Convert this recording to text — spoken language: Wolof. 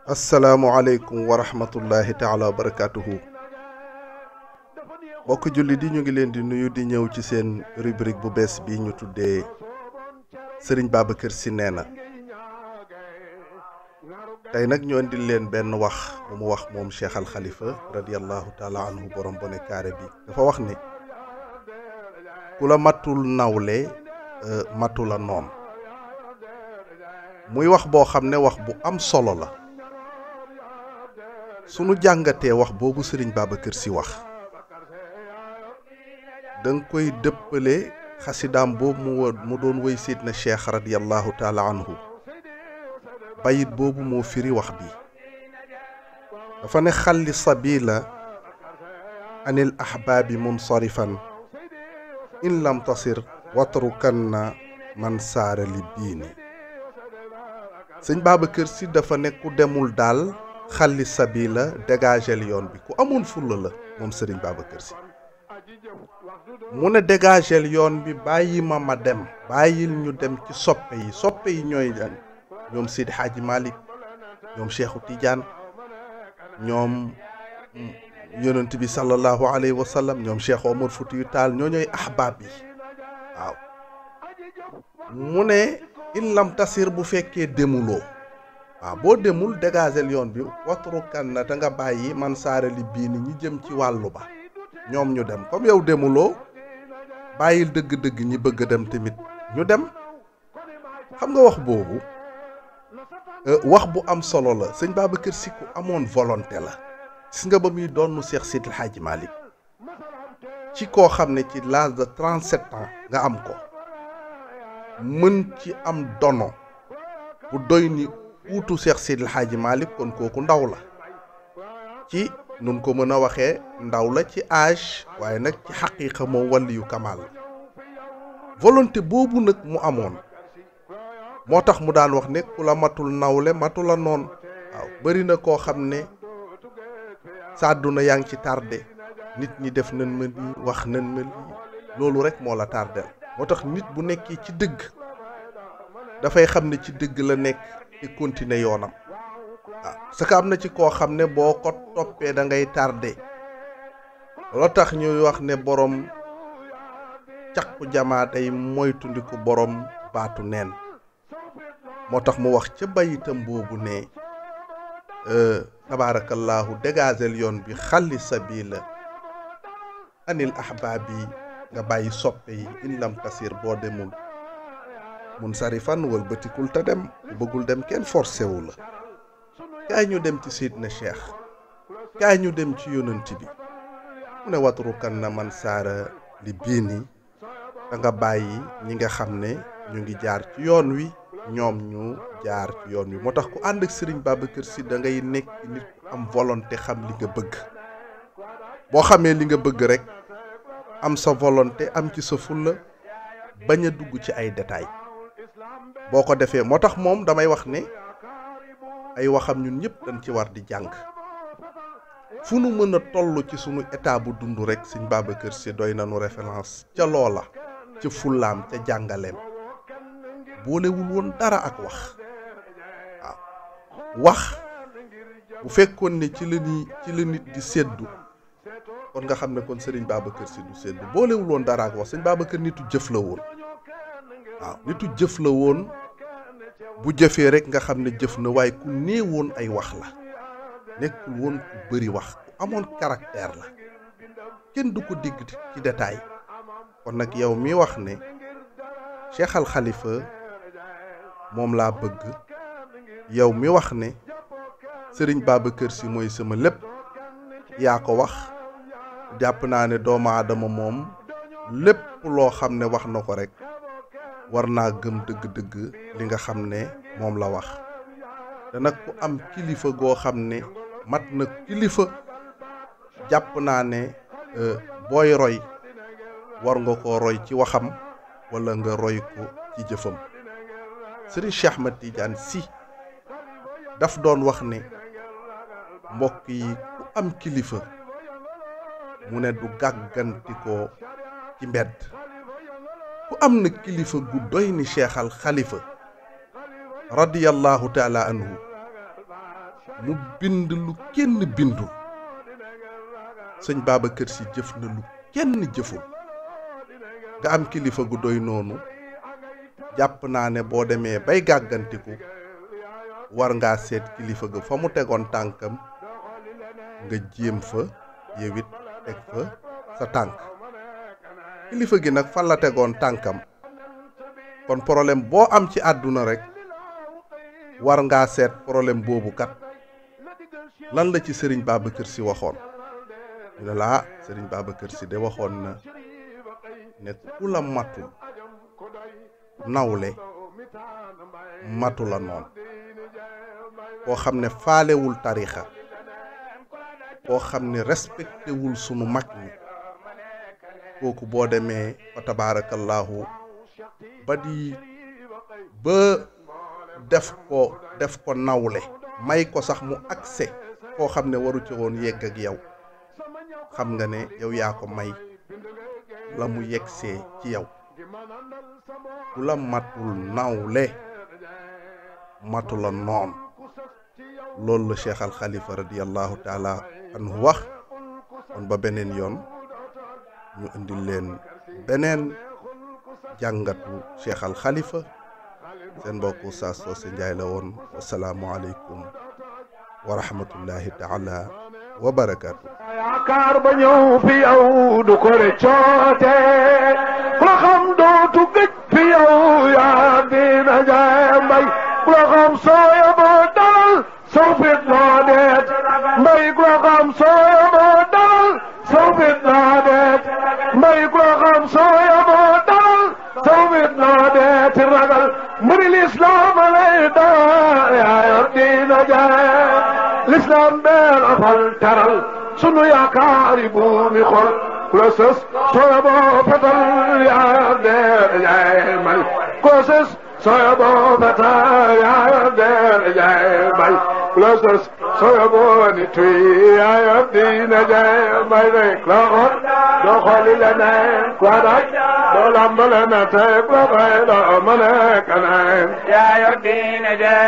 asalaamualeykum wa rahmatullahi taala wa barakatuhu bokk julli di ñu ngi leen di nuyu di ñëw ci seen rubrique bu bees bi ñu tuddee Serigne Babacar Sy nee na tey nag ñu andil leen benn wax bu mu wax moom Cheikh Al Khalifa radiyallahu taala anhu borom bone carré bi dafa wax ne ku la matul nawle matula noon muy wax boo xam ne wax bu am solo la sunu jàngatee wax boobu Serigne Babacar Sy wax danga koy dëppale xasidaam boobu mu doon wéy Seydina Cheikh radiyallahu taala anhu bayit boobu moo firi wax bi dafa ne xalli sabila anil ahbaabi munsarifan in lam tasir watrukanna man saara li biini sëñ Babacar Sy dafa ne ku demul daal xalli sabila dégagel yoon bi ku amoon fulla la moom Serigne Babacar Sy mu ne dégagel yoon bi bàyyi ma dem bàyyil ñu dem ci soppe yi ñooy lan ñoom Seydi Hadji Malick ñoom Cheikhu Tidiane ñoom yonent bi sallallahu alayhi wa sallam ñoom Cheikh Omar Foutiyou Tall ñooy ahbaab yi waaw mu ne in lam tasir bu fekkee demuloo waaw boo demul dégagel yoon bi watrukan na te nga bàyyi man saarali bii ni ñi jëm ci wàllu ba ñoom ñu dem comme yow demuloo bàyyil dëgg-dëgg ñi bëgg a dem tamit ñu dem xam nga wax boobu wax bu am solo la sëñ Babacar Sy ku amoon volonté la gis nga ba muy doonu Cheikh Sidil Hadji Malick ci koo xam ne ci l'âge de 37 ans nga am ko mën ci am dono bu doy ni uutu Cheikh Sidil Hadji Malick kon kooku ndaw la ci nun ko mën a waxee ndaw la ci âge waaye nag ci xaqiiqa moom waliyu kamal volonté boobu nag mu amoon moo tax mu daan wax ne ku la matul nawle matula noon waaw bari na koo xam ne sa àdduna yaa ngi ci tardé nit ñi def nañ ma lii wax nañ ma lii loolu rek moo la tardel moo tax nit bu nekkee ci dëgg dafay xam ne ci dëgg la nekk te continuer yoonam waaw parce que am na ci koo xam ne boo ko toppee da ngay tardé loo tax ñuy wax ne borom caqu jamaa day moytundiku borom baatu neen moo tax mu wax ca bayitam boobu ne tabaarakallaahu dégagel yoon bi xalli sabila anil ahbaab yi nga bàyyi soppe yi in lam tasir boo demul mun sarifan wal bëtikul te dem bëggul dem kenn forcé wu la kaay ñu dem ci Seydina Cheikh kaay ñu dem ci yonent bi mu ne watrukan na man saara li biini da nga bàyyi ñi nga xam ne ñu ngi jaar ci yoon wi ñoom ñu jaar ci yoon wi moo tax ku ànd ak Serigne Babacar Sy da ngay nekk nit ku am volonté xam li nga bëgg boo xamee li nga bëgg rek am sa volonté am ci sa fulla bañ a dugg ci ay détails boo ko defee moo tax moom damay wax ne ay waxam ñun ñëpp dañ ci war di jàng fu nu mën a toll ci sunu état bu dund rek Serigne Babacar Sy doy nañu référence ca loola ca fullaam ca jàngaleem boolewul woon dara ak wax waaw wax bu fekkoon ne ci la nit di seddu kon nga xam ne kon Serigne Babacar Sy du seddu boolewul woon dara ak wax Serigne Babacar nitu jëf la woon waaw nitu jëf la woon bu jëfee rek nga xam ne jëf na waaye ku néewoon ay wax la nekkul woon ku bëri wax ku amoon caractère la kenn du ko dégg ci détail kon nag yow mi wax ne Cheikh Al Khalifa moom laa bëgg yow mi wax ne Serigne Babacar Sy mooy sama lépp yaa ko wax jàpp naa ne doomu aadama moom lépp loo xam ne wax na ko rek war naa gëm dëgg-dëgg li nga xam ne moom la wax te nag ku am kilifa goo xam ne mat na kilifa jàpp naa ne booy roy war nga ko roy ci waxam wala nga roy ko ci jëfam Serigne Cheikh Ahmed Tidiane Sy daf doon wax ne mbokk yi ku am kilifa mu ne du gàggantikoo ci mbedd ku am na kilifa gu doy ni Cheikh Al Khalifa radiyallahu taala anhu mu bind lu kenn bindu sëñ Babacar Sy jëf na lu kenn jëful nga am kilifa gu doy noonu jàpp naa ne boo demee bay gàggantiku war ngaa seet kilifa ga fa mu tegoon tànkam nga jéem fa yewit teg fa sa tànk kilifa gi nag fan la tegoon tànkam kon problème boo am ci àdduna rek war ngaa seet problème boobu kat lan la ci Serigne Babacar Sy waxoon ñu ne la Serigne Babacar Sy de waxoon na ne ku la matul nawle matu la noon koo xam ne faalewul tarixa koo xam ne respecté wul sunu mag ñi kooku boo demee fa tabaarakallaahu ba def ko nawle may ko sax mu accès koo xam ne waru ci woon yegg ak yow xam nga ne yow yaa ko may la mu yeggsee ci yow ku la matul nawle matu la noon loolu la Cheikh Al Khalifa radiyallahu taala anhu wax kon ba beneen yoon ñu indil leen beneen jàngatu Cheikh Al Khalifa seen mbokk Oustaz Socé Ndiaye la woon wasalaamu aleykum wa rahmatullahi taala wa barakaatu yaakaar ba ñëw fi yow du ko recoote ku la xam dootu gëj fi yow yaa dina jaay mbay ku la xam sooya boo dalal soo fit loo deet mbay ku la xam sooya boo dalal soo fit loo deet mbay ku la xam sooya boo dalal soo fit loo deet ragal mbiri lislaam lay daa yaa yor dina jaay lislaam beel afal taral sunu yaakaari buumi xol ku la sës sooya boo fetal yaa deer jaay may ku la sës sooya boo fetal yaa deer jaay may ku la sës sooya boo ni tuy yaa diina jaay may rek la xool doo xooli leneen ku la daj doo lamb leneen te ku la bay doo mën a kaneen yaa diina jaay